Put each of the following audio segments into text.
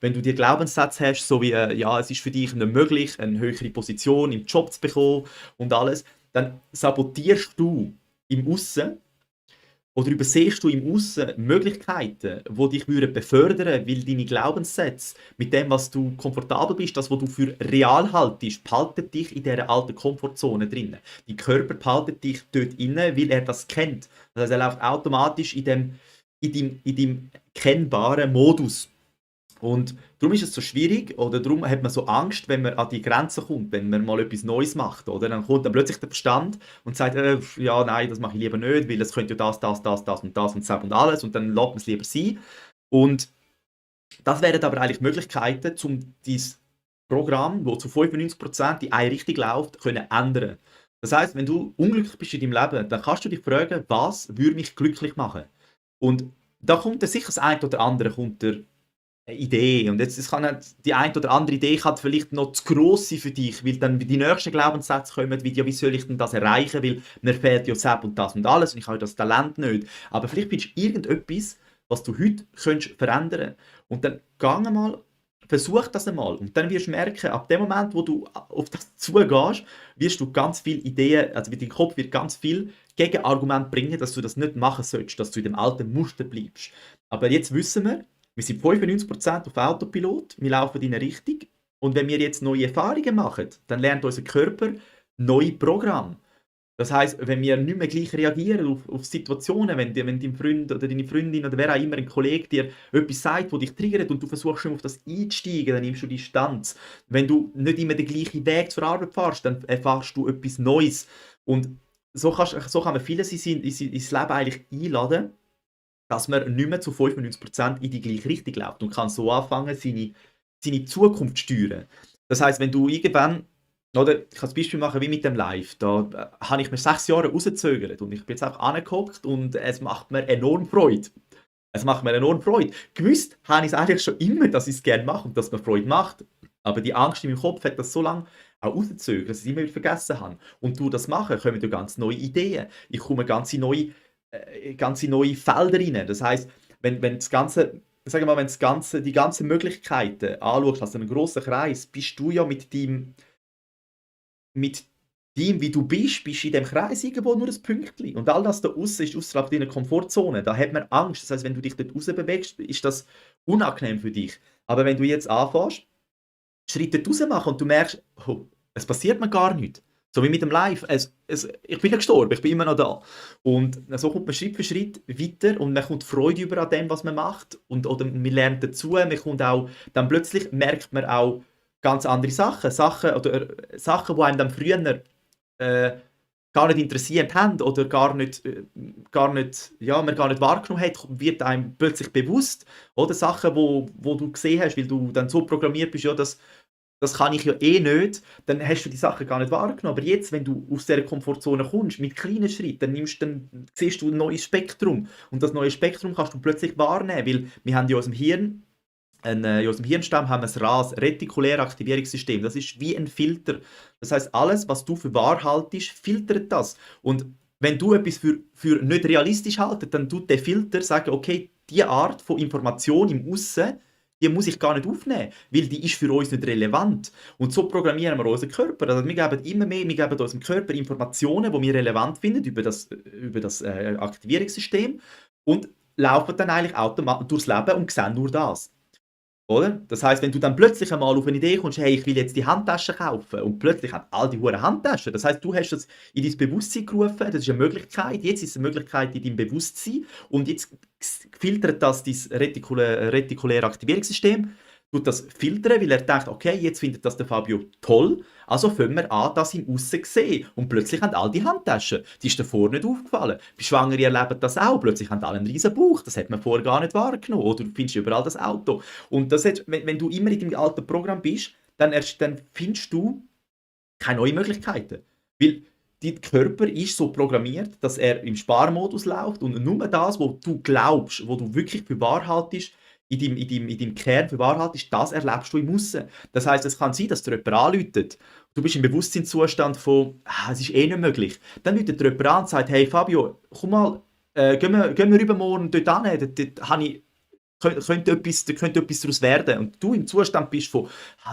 wenn du die Glaubenssätze hast, so wie, ja, es ist für dich nicht möglich, eine höhere Position im Job zu bekommen und alles, dann sabotierst du im Aussen oder übersehst du im Aussen Möglichkeiten, die dich befördern würden, weil deine Glaubenssätze mit dem, was du komfortabel bist, das, was du für real haltest, behalten dich in dieser alten Komfortzone drin. Dein Körper behaltet dich dort inne, weil er das kennt. Das heißt, er läuft automatisch in dem kennbaren Modus. Und darum ist es so schwierig, oder darum hat man so Angst, wenn man an die Grenze kommt, wenn man mal etwas Neues macht, oder? Dann kommt dann plötzlich der Verstand und sagt, ja, nein, das mache ich lieber nicht, weil es könnte ja das und alles, und dann lässt man es lieber sein. Und das wären aber eigentlich Möglichkeiten, um dieses Programm, das zu 95% in eine Richtung läuft, können ändern. Das heißt, wenn du unglücklich bist in deinem Leben, dann kannst du dich fragen, was würde mich glücklich machen? Und da kommt dann sicher das eine oder andere kommt der Idee. Und jetzt es kann nicht, die eine oder andere Idee kann vielleicht noch zu gross sein für dich, weil dann die nächsten Glaubenssätze kommen, wie, ja, wie soll ich denn das erreichen, weil mir fehlt ja das und alles und ich habe das Talent nicht. Aber vielleicht findest du irgendetwas, was du heute könntest verändern. Und dann geh mal, versuch das einmal. Und dann wirst du merken, ab dem Moment, wo du auf das zugehst, wirst du ganz viele Ideen, also dein Kopf wird ganz viel Gegenargument bringen, dass du das nicht machen sollst, dass du in dem alten Muster bleibst. Aber jetzt wissen wir sind 95% auf Autopilot, wir laufen in eine Richtung. Und wenn wir jetzt neue Erfahrungen machen, dann lernt unser Körper neue Programme. Das heißt, wenn wir nicht mehr gleich reagieren auf Situationen, wenn dein Freund oder deine Freundin oder wer auch immer, ein Kollege dir etwas sagt, das dich triggert und du versuchst schon auf das einzusteigen, dann nimmst du Distanz. Wenn du nicht immer den gleichen Weg zur Arbeit fährst, dann erfährst du etwas Neues. Und so kann man vieles ins Leben eigentlich einladen, dass man nicht mehr zu 95% in die gleiche Richtung läuft und kann so anfangen, seine Zukunft zu steuern. Das heißt, wenn du irgendwann, oder ich kann das Beispiel machen wie mit dem Live, da habe ich mir 6 Jahre rausgezögert und ich bin jetzt einfach angehockt und es macht mir enorm Freude. Es macht mir enorm Freude. Gewusst habe ich es eigentlich schon immer, dass ich es gerne mache und dass mir Freude macht. Aber die Angst in meinem Kopf hat das so lange auch rausgezögert, dass ich es immer wieder vergessen habe. Und durch das Machen kommen ja ganz neue Ideen. Ich komme ganze neue Felder rein. Das heißt, wenn das Ganze, sagen wir mal, wenn das Ganze, die ganzen Möglichkeiten anschaust, also einen grossen Kreis, bist du ja mit dem, wie du bist du in dem Kreis irgendwo nur ein Pünktchen. Und all das da außen ist außerhalb deiner Komfortzone. Da hat man Angst. Das heißt, wenn du dich dort rausbewegst, ist das unangenehm für dich. Aber wenn du jetzt anfängst, Schritte raus machen und du merkst, oh, es passiert mir gar nichts. So wie mit dem Live. Ich bin ja gestorben, ich bin immer noch da. Und so kommt man Schritt für Schritt weiter und man kommt Freude über an dem, was man macht. Oder man lernt dazu, man kommt auch, dann plötzlich merkt man auch ganz andere Sachen, die einem dann früher äh, gar nicht interessiert haben oder ja, man gar nicht wahrgenommen hat, wird einem plötzlich bewusst. Oder Sachen, wo du gesehen hast, weil du dann so programmiert bist, ja, das kann ich ja eh nicht, dann hast du die Sachen gar nicht wahrgenommen. Aber jetzt, wenn du aus dieser Komfortzone kommst, mit kleinen Schritten, dann siehst du ein neues Spektrum. Und das neue Spektrum kannst du plötzlich wahrnehmen, weil wir haben ja aus dem Hirn, in unserem Hirnstamm haben wir das RAS, retikuläre Aktivierungssystem. Das ist wie ein Filter. Das heißt, alles, was du für wahr haltest, filtert das. Und wenn du etwas für nicht realistisch haltest, dann tut der Filter sagen, okay, diese Art von Information im Aussen, die muss ich gar nicht aufnehmen, weil die ist für uns nicht relevant. Und so programmieren wir unseren Körper. Also wir geben unserem Körper Informationen, die wir relevant finden über das Aktivierungssystem und laufen dann eigentlich automatisch durchs Leben und sehen nur das. Oder? Das heißt, wenn du dann plötzlich einmal auf eine Idee kommst, hey, ich will jetzt die Handtasche kaufen und plötzlich haben all die hure Handtaschen. Das heißt, du hast das in dein Bewusstsein gerufen, das ist eine Möglichkeit, jetzt ist es eine Möglichkeit in deinem Bewusstsein und jetzt filtert das dein retikuläre Aktivierungssystem, tut das filtern, weil er denkt, okay, jetzt findet das der Fabio toll, also fangen wir an, das im Aussen zu sehen. Und plötzlich haben alle die Handtaschen. Die ist davor nicht aufgefallen. Bei Schwangeren erleben das auch. Plötzlich haben alle einen riesen Bauch. Das hat man vorher gar nicht wahrgenommen. Oder du findest überall das Auto. Und wenn du immer in deinem alten Programm bist, dann findest du keine neuen Möglichkeiten. Weil dein Körper ist so programmiert, dass er im Sparmodus läuft und nur das, was du glaubst, was du wirklich für wahr haltest, in deinem Kern für wahr haltest, das erlebst du im Aussen. Das heisst, es kann sein, dass dir jemand anruft. Du bist im Bewusstseinszustand von, es ist eh nicht möglich. Dann ruft dir jemand an und sagt, hey Fabio, komm mal, gehen wir übermorgen dort hin, dort habe ich könnte etwas daraus werden. Und du im Zustand bist von,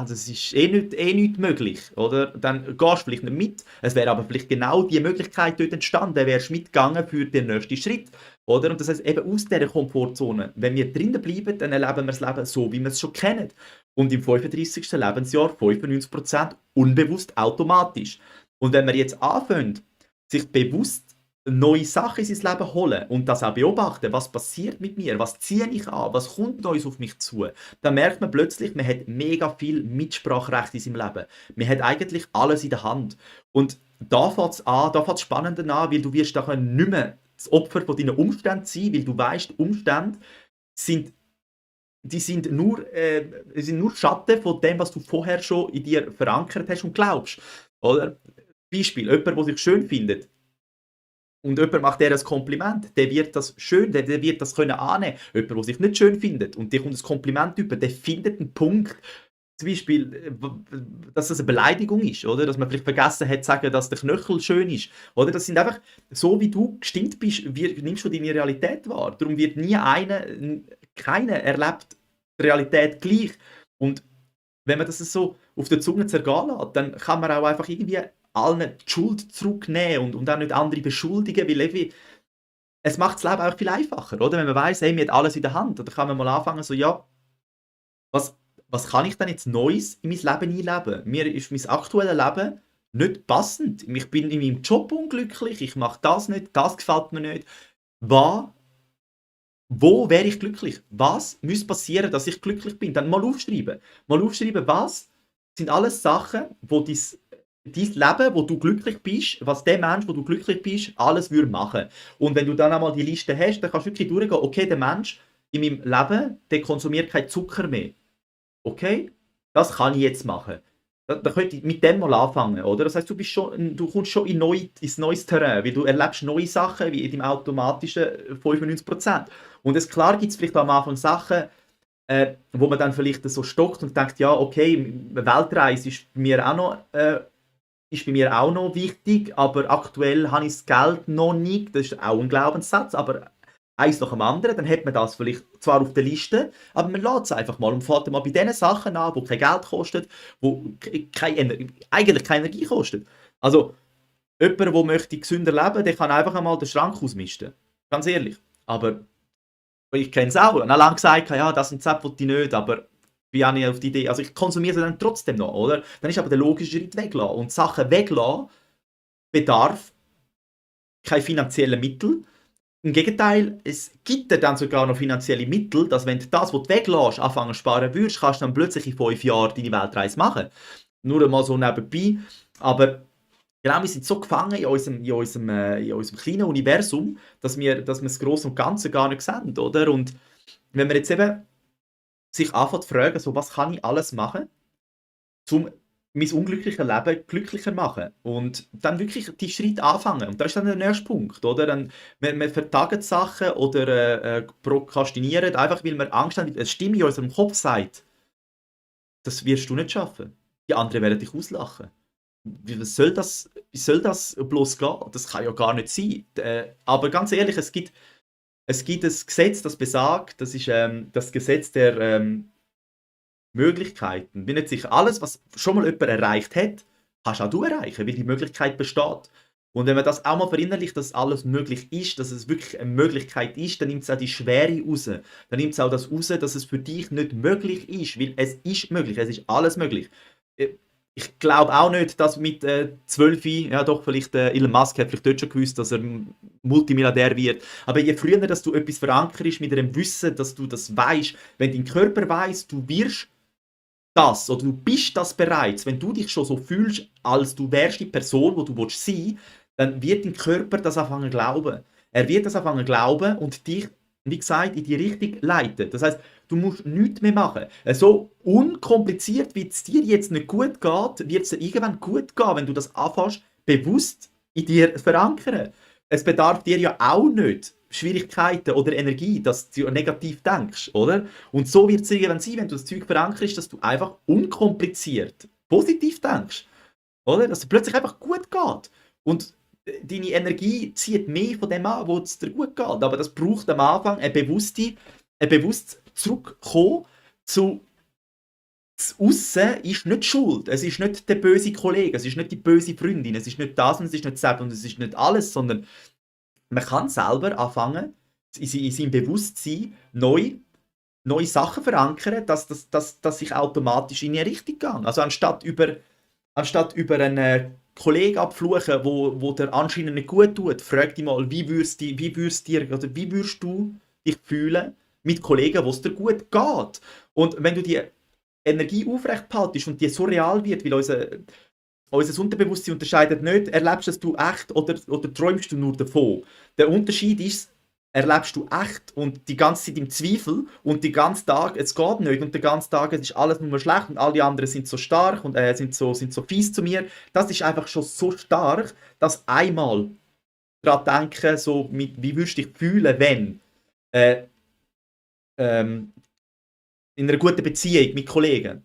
das ist nicht möglich, oder? Dann gehst du vielleicht nicht mit. Es wäre aber vielleicht genau die Möglichkeit dort entstanden, dann wärst du mitgegangen für den nächsten Schritt, oder? Und das heißt eben aus dieser Komfortzone, wenn wir drinnen bleiben, dann erleben wir das Leben so, wie wir es schon kennen. Und im 35. Lebensjahr 95% unbewusst automatisch. Und wenn wir jetzt anfangen, sich bewusst neue Sachen in sein Leben holen und das auch beobachten, was passiert mit mir, was ziehe ich an, was kommt Neues auf mich zu, dann merkt man plötzlich, man hat mega viel Mitspracherecht in seinem Leben. Man hat eigentlich alles in der Hand. Und da fängt es an, da fängt es spannend an, weil du wirst da nicht mehr das Opfer von deinen Umständen sein, weil du weißt, die Umstände sind sind nur Schatten von dem, was du vorher schon in dir verankert hast und glaubst. Oder? Beispiel, jemand, der sich schön findet und jemand macht dir ein Kompliment, der wird das schön, der wird das können annehmen. Jemand, der sich nicht schön findet und dir kommt ein Kompliment über, der findet einen Punkt, zum Beispiel, dass das eine Beleidigung ist, oder? Dass man vielleicht vergessen hat zu sagen, dass der Knöchel schön ist. Oder? Das sind einfach, so wie du gestimmt bist, nimmst du deine Realität wahr. Darum wird keiner erlebt die Realität gleich. Und wenn man das so auf der Zunge zergehen lässt, dann kann man auch einfach irgendwie allen die Schuld zurücknehmen und auch nicht andere beschuldigen, weil irgendwie, es macht das Leben auch viel einfacher, oder? Wenn man weiss, hey, man hat alles in der Hand, dann kann man mal anfangen, so, ja, was kann ich denn jetzt Neues in mein Leben einleben? Mir ist mein aktuelles Leben nicht passend. Ich bin in meinem Job unglücklich, ich mache das nicht, das gefällt mir nicht. Wo wäre ich glücklich? Was müsste passieren, dass ich glücklich bin? Dann mal aufschreiben. Mal aufschreiben, was sind alles Sachen, wo dein Leben, wo du glücklich bist, was der Mensch, wo du glücklich bist, alles würde machen. Und wenn du dann einmal die Liste hast, dann kannst du wirklich durchgehen, okay, der Mensch in meinem Leben, der konsumiert keinen Zucker mehr. Okay, das kann ich jetzt machen. Da könnte ich mit dem mal anfangen, oder? Das heißt, du kommst schon ins neues Terrain, weil du erlebst neue Sachen, wie in deinem automatischen 95%. Und klar gibt es vielleicht am Anfang Sachen, wo man dann vielleicht so stockt und denkt, ja, okay, Weltreise ist bei mir auch noch wichtig, aber aktuell habe ich das Geld noch nicht. Das ist auch ein Glaubenssatz, aber eins nach dem anderen, dann hat man das vielleicht zwar auf der Liste, aber man lässt es einfach mal und fährt mal bei den Sachen an, die kein Geld kosten, die eigentlich keine Energie kosten. Also, jemand, der möchte gesünder leben, der kann einfach einmal den Schrank ausmisten. Ganz ehrlich. Aber ich kenne es auch. Ich habe lange gesagt, ja, das und das will ich nicht, aber bin auch nicht auf die Idee. Also ich konsumiere sie dann trotzdem noch, oder? Dann ist aber der logische Schritt weglassen. Und Sachen weglassen bedarf keine finanziellen Mittel. Im Gegenteil, es gibt dir dann sogar noch finanzielle Mittel, dass wenn du das, was du weglässt, anfangen zu sparen würdest, kannst du dann plötzlich in 5 Jahren deine Weltreise machen. Nur einmal so nebenbei. Aber genau, wir sind so gefangen in unserem kleinen Universum, dass wir das Grosse und Ganze gar nicht sehen, oder? Und wenn man jetzt eben sich anfängt zu fragen, so, was kann ich alles machen, um mein unglückliches Leben glücklicher machen. Und dann wirklich die Schritte anfangen. Und das ist dann der nächste Punkt, oder? Dann, wir vertagen Sachen oder prokrastinieren, einfach weil wir Angst haben, eine Stimme in unserem Kopf sagt, das wirst du nicht schaffen. Die anderen werden dich auslachen. Wie soll das bloß gehen? Das kann ja gar nicht sein. Aber ganz ehrlich, es gibt ein Gesetz, das besagt, das ist das Gesetz der Möglichkeiten. Bin nicht sicher, alles, was schon mal jemand erreicht hat, kannst auch du erreichen, weil die Möglichkeit besteht. Und wenn man das auch mal verinnerlicht, dass alles möglich ist, dass es wirklich eine Möglichkeit ist, dann nimmt es auch die Schwere raus. Dann nimmt es auch das raus, dass es für dich nicht möglich ist, weil es ist möglich, es ist alles möglich. Ich glaube auch nicht, dass mit 12, ja doch, vielleicht Elon Musk hat vielleicht dort schon gewusst, dass er Multimilliardär wird. Aber je früher, dass du etwas verankerst mit einem Wissen, dass du das weißt, wenn dein Körper weiss, du wirst das oder du bist das bereits, wenn du dich schon so fühlst, als du wärst die Person, wo du sein willst, dann wird dein Körper das anfangen glauben. Er wird das anfangen glauben und dich, wie gesagt, in die Richtung leiten. Das heisst, du musst nichts mehr machen. So unkompliziert, wie es dir jetzt nicht gut geht, wird es dir irgendwann gut gehen, wenn du das anfängst, bewusst in dir zu verankern. Es bedarf dir ja auch nicht Schwierigkeiten oder Energie, dass du negativ denkst, oder? Und so wird es irgendwann sein, wenn du das Zeug verankerst, dass du einfach unkompliziert positiv denkst, oder? Dass es plötzlich einfach gut geht. Und deine Energie zieht mehr von dem an, wo es dir gut geht. Aber das braucht am Anfang ein bewusstes zurückkommen zu das Aussen ist nicht schuld. Es ist nicht der böse Kollege, es ist nicht die böse Freundin, es ist nicht das und es ist nicht das und es ist nicht alles, sondern man kann selber anfangen, in seinem Bewusstsein neue Sachen verankern, dass ich automatisch in eine Richtung gehe. Also anstatt über einen Kollegen abfluchen, wo der anscheinend nicht gut tut, frag dich mal, wie würdest du dich fühlen mit Kollegen, wo es dir gut geht? Und wenn du die Energie aufrecht behaltest und die so real wird, weil unser Unterbewusstsein unterscheidet nicht, erlebst du es echt oder träumst du nur davon. Der Unterschied ist, erlebst du echt und die ganze Zeit im Zweifel und den ganzen Tag, es geht nicht und den ganzen Tag, es ist alles nur schlecht und alle anderen sind so stark und sind so fies zu mir. Das ist einfach schon so stark, dass einmal daran denken, so wie würdest du dich fühlen, wenn äh, ähm, in einer guten Beziehung mit Kollegen.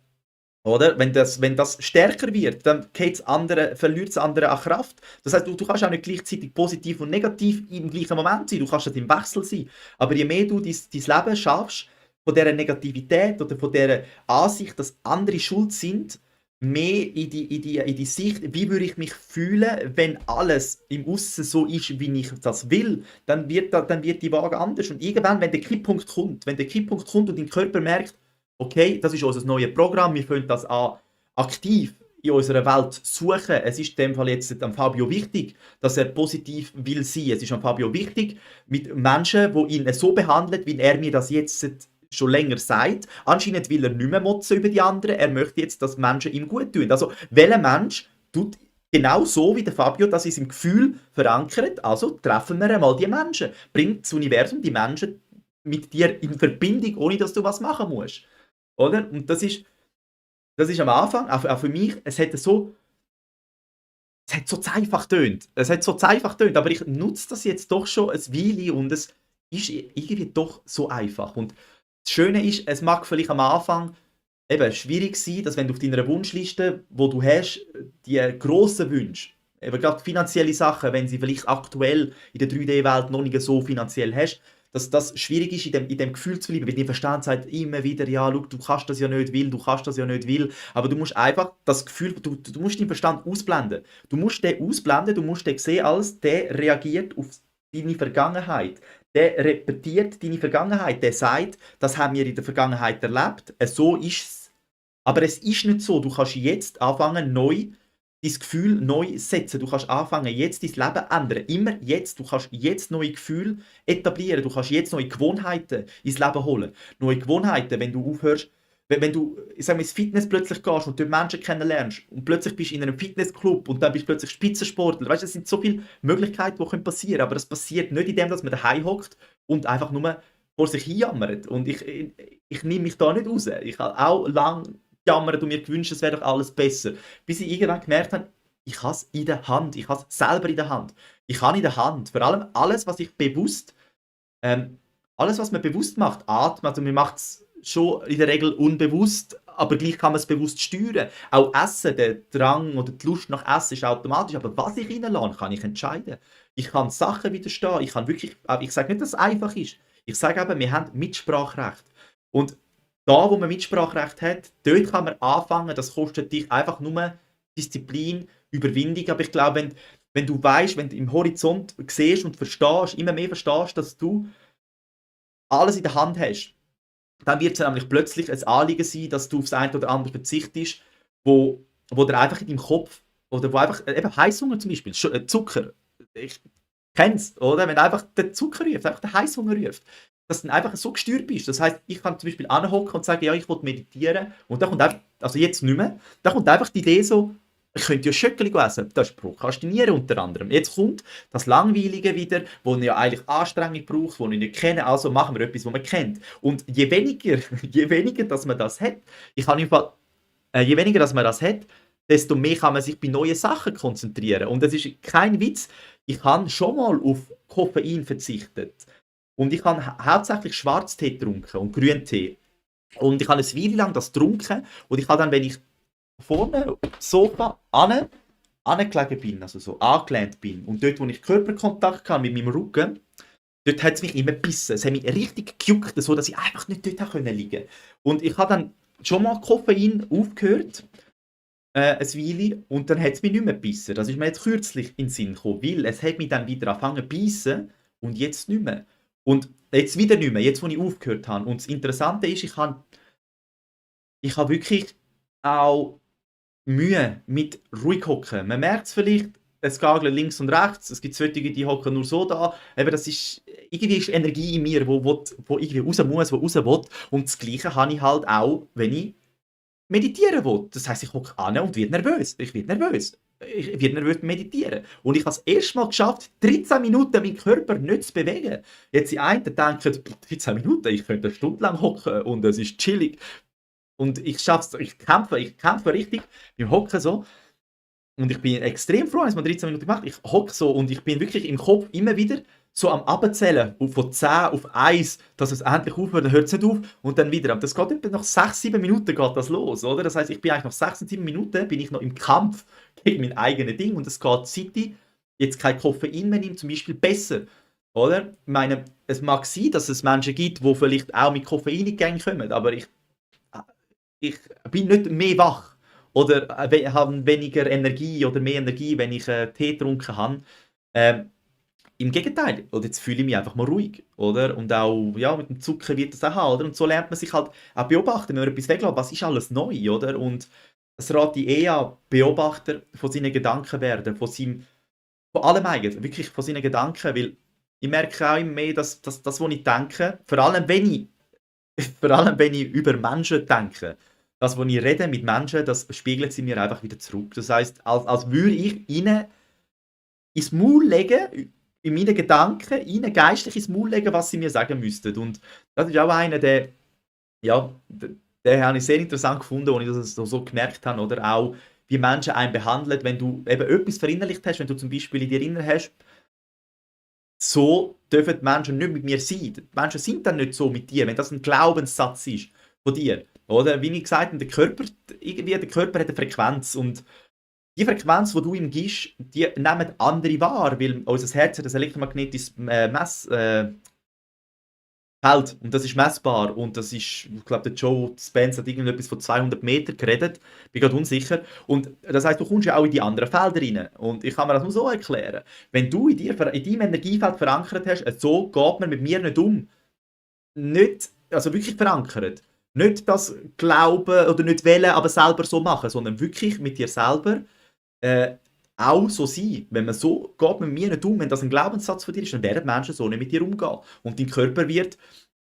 Oder? Wenn das stärker wird, dann verliert das andere an Kraft. Das heißt, du kannst auch nicht gleichzeitig positiv und negativ im gleichen Moment sein. Du kannst nicht im Wechsel sein. Aber je mehr du dein Leben schaffst, von dieser Negativität oder von dieser Ansicht, dass andere schuld sind, mehr in die Sicht, wie würde ich mich fühlen, wenn alles im Aussen so ist, wie ich das will, dann wird die Waage anders. Und irgendwann, wenn der Kipppunkt kommt und dein Körper merkt, okay, das ist unser neues Programm, wir fangen das an, aktiv in unserer Welt suchen. Es ist in dem Fall jetzt am Fabio wichtig, dass er positiv will sein. Es ist am Fabio wichtig, mit Menschen, die ihn so behandeln, wie er mir das jetzt schon länger sagt. Anscheinend will er nicht mehr motzen über die anderen, er möchte jetzt, dass Menschen ihm gut tun. Also, welcher Mensch tut genau so wie der Fabio das in seinem Gefühl verankert? Also treffen wir einmal die Menschen. Bringt das Universum die Menschen mit dir in Verbindung, ohne dass du was machen musst. Oder? Und das ist am Anfang, auch für mich, es hat so einfach getönt. Aber ich nutze das jetzt doch schon ein Weile und es ist irgendwie doch so einfach. Und das Schöne ist, es mag vielleicht am Anfang eben schwierig sein, dass wenn du auf deiner Wunschliste, wo du hast, die grossen Wünsche, eben gerade finanzielle Sachen, wenn sie vielleicht aktuell in der 3D-Welt noch nicht so finanziell hast, dass das schwierig ist, in dem Gefühl zu bleiben, weil dein Verstand sagt immer wieder, ja, schau, du kannst das ja nicht will, aber du musst einfach das Gefühl, du musst deinen Verstand ausblenden. Du musst den sehen als, der reagiert auf deine Vergangenheit. Der repetiert deine Vergangenheit, der sagt, das haben wir in der Vergangenheit erlebt, so ist es. Aber es ist nicht so, du kannst jetzt anfangen, dein Gefühl neu setzen. Du kannst anfangen, jetzt dein Leben ändern. Immer jetzt. Du kannst jetzt neue Gefühle etablieren. Du kannst jetzt neue Gewohnheiten ins Leben holen. Neue Gewohnheiten, wenn du aufhörst, wenn du ich sag mal, ins Fitness plötzlich gehst und dort Menschen kennenlernst und plötzlich bist du in einem Fitnessclub und dann bist du plötzlich Spitzensportler. Weißt du, es sind so viele Möglichkeiten, die passieren können, aber es passiert nicht in dem, dass man daheim hockt und einfach nur vor sich hin jammert. Und ich nehme mich da nicht raus. Ich habe auch lange gejammert und mir gewünscht, es wäre doch alles besser. Bis ich irgendwann gemerkt habe, ich habe es in der Hand. Ich habe es selber in der Hand. Ich habe in der Hand. Vor allem alles, was man bewusst macht, atmen. Also man macht es schon in der Regel unbewusst, aber gleich kann man es bewusst steuern. Auch Essen, der Drang oder die Lust nach Essen ist automatisch, aber was ich reinlasse, kann ich entscheiden. Ich kann Sachen widerstehen. Ich sage nicht, dass es einfach ist. Ich sage eben, wir haben Mitspracherecht. Und da, wo man Mitspracherecht hat, dort kann man anfangen. Das kostet dich einfach nur Disziplin, Überwindung. Aber ich glaube, wenn du weißt, wenn du im Horizont siehst und verstehst, immer mehr verstehst, dass du alles in der Hand hast, dann wird es nämlich plötzlich ein Anliegen sein, dass du auf das eine oder andere verzichtest, wo dir einfach in deinem Kopf, oder wo einfach, eben Heißhunger zum Beispiel, Zucker, ich kenne es, oder? Wenn einfach der Zucker ruft, einfach der Heißhunger ruft, dass du dann einfach so gesteuert bist. Das heisst, ich kann zum Beispiel anhocken und sagen, ja, ich will meditieren, und dann kommt einfach, also jetzt nicht mehr, dann kommt einfach die Idee so, ich könnte ja Schöckeli essen. Das ist Prokrastinieren unter anderem. Jetzt kommt das Langweilige wieder, wo ja eigentlich Anstrengung braucht, wo ich nicht kenne, also machen wir etwas, was man kennt. Und je weniger, dass man das hat, je weniger, dass man das hat, desto mehr kann man sich bei neuen Sachen konzentrieren. Und das ist kein Witz, ich habe schon mal auf Koffein verzichtet. Und ich habe hauptsächlich Schwarztee getrunken und Grüntee. Und ich habe eine Weile lang das getrunken und ich habe dann, wenn ich vorne auf dem Sofa angelegen bin, also so angelehnt bin und dort, wo ich Körperkontakt habe mit meinem Rücken, dort hat es mich immer gebissen. Es hat mich richtig gejuckt, so dass ich einfach nicht dort liegen konnte. Und ich habe dann schon mal Koffein aufgehört, ein Weile, und dann hat es mich nicht mehr gebissen. Das ist mir jetzt kürzlich in den Sinn gekommen, weil es hat mich dann wieder angefangen zu bissen und jetzt nicht mehr. Und jetzt wieder nicht mehr, jetzt wo ich aufgehört habe. Und das Interessante ist, ich habe wirklich auch Mühe mit ruhig hocken. Man merkt es vielleicht, es gageln links und rechts, es gibt solche, die hocken nur so da. Eben, das ist, irgendwie ist Energie in mir, wo irgendwie raus muss, wo raus will. Und das Gleiche habe ich halt auch, wenn ich meditieren will. Das heisst, ich hocke an und werde nervös. Ich werde nervös. Ich werde nervös meditieren. Und ich habe es erst mal geschafft, 13 Minuten meinen Körper nicht zu bewegen. Jetzt die einen denken, 13 Minuten, ich könnte eine Stunde lang hocken und es ist chillig. Und ich schaffe es, ich kämpfe richtig beim Hocken so. Und ich bin extrem froh, dass man 13 Minuten gemacht. Ich hocke so und ich bin wirklich im Kopf immer wieder so am Abzählen von 10 auf 1, dass es endlich aufhört, dann hört es nicht auf und dann wieder. Und das geht etwa nach 6, 7 Minuten geht das los, oder? Das heisst, ich bin eigentlich nach 6, 7 Minuten bin ich noch im Kampf gegen mein eigenes Ding und es geht, seit ich jetzt kein Koffein mehr nehme, zum Beispiel besser, oder? Ich meine, es mag sein, dass es Menschen gibt, die vielleicht auch mit Koffein in die Gänge kommen, aber ich bin nicht mehr wach oder habe weniger Energie oder mehr Energie, wenn ich Tee getrunken habe. Ähm, Im Gegenteil, oder jetzt fühle ich mich einfach mal ruhig, oder? Und auch, ja, mit dem Zucker wird das auch haben, oder? Und so lernt man sich halt auch beobachten, wenn man etwas weglässt, was ist alles neu, oder? Und es rate ich eher Beobachter von seinen Gedanken werden, von allem eigentlich, wirklich von seinen Gedanken, weil ich merke auch immer mehr, dass das, was ich denke, vor allem wenn ich über Menschen denke, das, was ich rede mit Menschen, das spiegelt sie mir einfach wieder zurück. Das heisst, als würde ich ihnen ins Maul legen, in meinen Gedanken, ihnen geistlich ins Maul legen, was sie mir sagen müssten. Und das ist auch einer, ja, den habe ich sehr interessant gefunden, als ich das so gemerkt habe, oder auch, wie Menschen einen behandeln, wenn du eben etwas verinnerlicht hast, wenn du zum Beispiel in dir drin hast, so dürfen die Menschen nicht mit mir sein. Die Menschen sind dann nicht so mit dir, wenn das ein Glaubenssatz ist von dir. Oder? Wie ich gesagt habe, der Körper hat eine Frequenz und die Frequenz, die du ihm gibst, die nehmen andere wahr, weil unser Herz hat ein elektromagnetisches Feld und das ist messbar und das ist, ich glaube, der Joe Spence hat irgendetwas von 200 Meter geredet, bin gerade unsicher und das heisst, du kommst ja auch in die anderen Felder rein und ich kann mir das nur so erklären, wenn du in deinem Energiefeld verankert hast, so geht man mit mir nicht um, nicht, also wirklich verankert, nicht das glauben oder nicht wählen, aber selber so machen, sondern wirklich mit dir selber äh, auch so sein. Wenn man so geht mit mir nicht um, wenn das ein Glaubenssatz von dir ist, dann werden Menschen so nicht mit dir umgehen. Und dein Körper wird,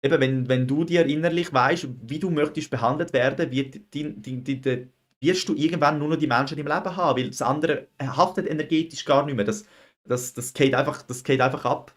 eben wenn du dir innerlich weißt, wie du möchtest behandelt werden, wirst du irgendwann nur noch die Menschen im Leben haben, weil das andere haftet energetisch gar nicht mehr. Das geht einfach ab.